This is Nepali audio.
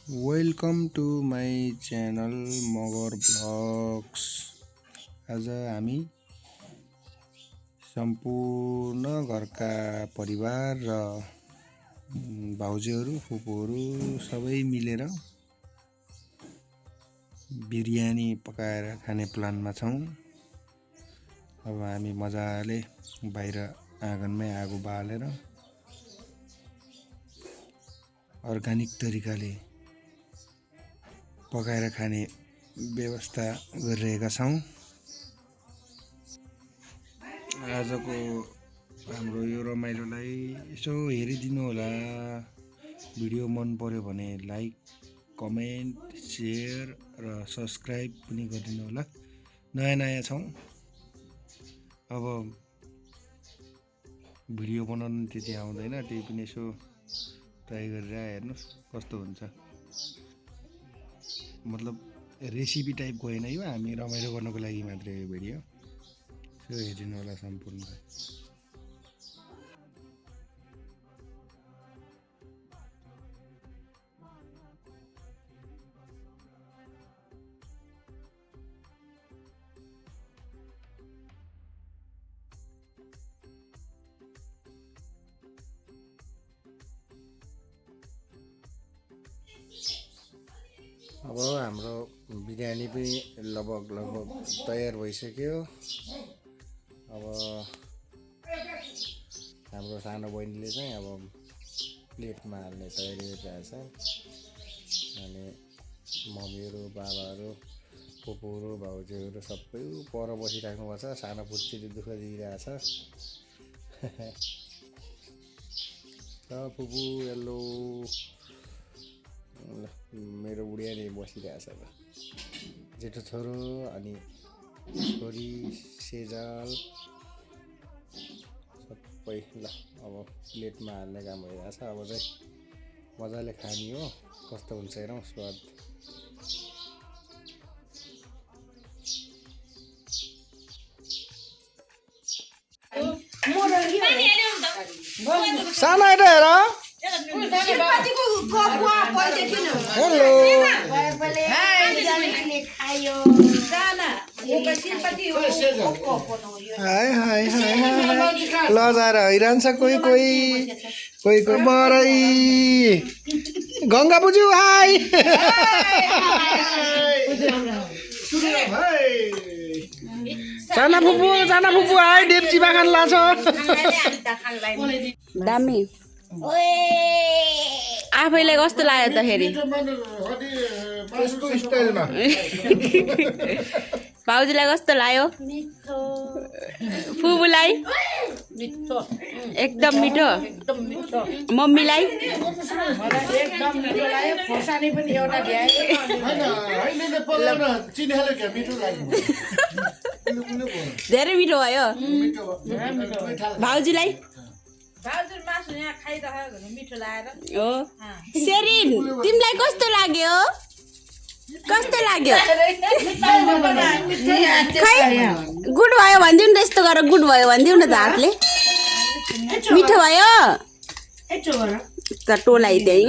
Welcome to my channel Magar blogs. आज हामी सम्पूर्ण घरका परिवार र भाउजूहरू फुपूहरू सबै मिलेर बिरयानी पकाएर खाने प्लानमा छौं। अब हामी मजाले बाहिर आँगनमै आगो बालेर अर्गानिक तरिकाले पकाएर खाने व्यवस्था गरिरहेका छौं। आजको हाम्रो यो रमाइलोलाई यसो हेरिदिनु होला। भिडियो मन पर्यो भने लाइक, कमेन्ट, शेयर र सब्स्क्राइब पनि गरिदिनु होला। नयाँ छौं, अब भिडियो बनाउनु त्यति आउँदैन, त्यही पनि यसो ट्राई गरेर हेर्नुस् कस्तो हुन्छ। मतलब रेसिपी टाइपको होइन, यो हामी रमाइलो गर्नको लागि मात्रै यो भिडियो। सो हेरिदिनु होला सम्पूर्ण। अब हाम्रो बिरयानी पनि लगभग तयार भइसक्यो। अब हाम्रो सानो बहिनीले चाहिँ अब प्लेटमा हाल्ने तयारी गरिरहेछ। अनि मम्मीहरू, बाबाहरू, फुपूहरू, भाउजूहरू सबै पर बसिराख्नुपर्छ। सानो पुच्चीले दुःख दिइरहेछ। फुपू हेलो, मेरो बुढिया नै बसिरहेछ ल। जेठो छोरो अनि छोरी सेजल सबै ल। अब प्लेटमा हाल्ने काम भइरहेछ। अब चाहिँ मजाले खाने हो। कस्तो हुन्छ हेरौँ स्वाद। सानो हेर लजाएर हैरान्छ कोही बरै। गंगा बुझ्यू हाई। जाना फुपू हाई। डेप्ची बागान लाछ दामी। आफैले कस्तो लाग्यो त फेरि? भाउजूलाई कस्तो लाग्यो? फुपूलाई एकदम मिठो। मम्मीलाई धेरै मिठो भयो। भाउजूलाई हो। सेरिन तिमीलाई कस्तो लाग्यो? खै गुड भयो भनिदिउ न त। यस्तो गरेर गुड भयो भनिदिउ न त हातले। मिठो भयो त टोलाई त्यही।